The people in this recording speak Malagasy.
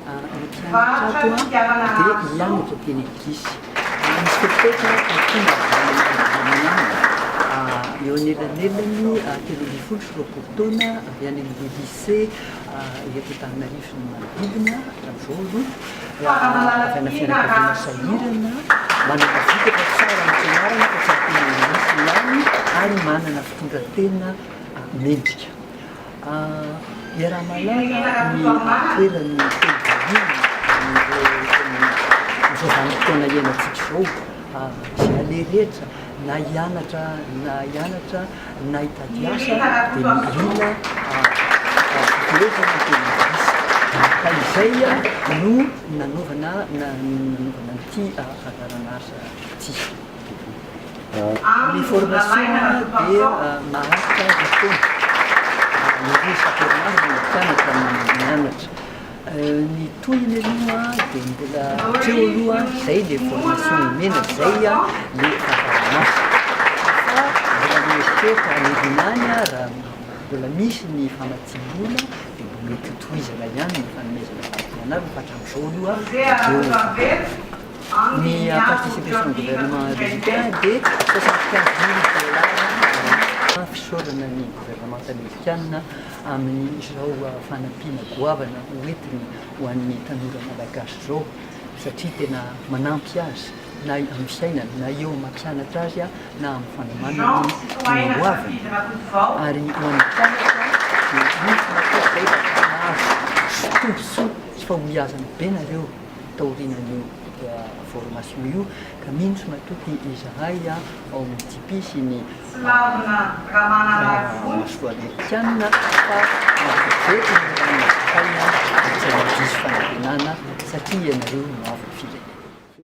Ny mpianatra ato dia hianatra teny anglisy. Misy fepetra tonga avy any aminy eo anelanelany 13 sy 20 taona, avy any amin'ny lycée eto Antananarivo sy ny manodidina hatramin'izao aloha, avy any fianakaviana sahirana, manana vokatra tsara amin'ny fianarana fa tsy amin'ny teny anglisy ihany, ary manana fitondran-tena mendrika. Iaraha-mahalala ny toeran'ny teny vahiny amin'izao vanim-potoana iainantsika izao. Izay aleha rehetra na hianatra na hianatra na hitady asa dia mila fifehezana ny teny anglisy. Ka izay no nanaovana nanaovana an'ity fandaharan'asa ity. Ny formation dia maharitra roa taona, indroa isan-kerinandro ny mpianatra no mianatra. Ny tohiny aloha dia mbola hatreo aloha izay le formation omena, izay le fandaharan'asa. Fa mbola mieritreritra any aoriana any raha mbola misy ny famatsiam-bola dia mbo mety ho tohizana ihany ny fanomezana vatsim-pianarana fa hatramin'izao aloha hatreo. Ny participation gouvernement américain dia 75 000 dollars. Fisaorana ny gouvernemanta amerikana amin'izao fanampiana goavana hoentiny ho an'ny tanora malagasy izao satria tena manampy azy na amin'ny fiainany na eo amin'ny mampianatra azy na amin'ny fanomanany ny ho aviny. Ary ho an'ny mpianatra dia misy matetika izay fa mahazo tombontsoa sy fahombiazana be nareo taorianan'io formation io ka mino sy matoky izahay ao amin'ny TP sy ny masoivoho amerikana fa mahavetivety ny rano makaina ary tsy hanao diso fanantenana satria ianareo no avin'ny firenena.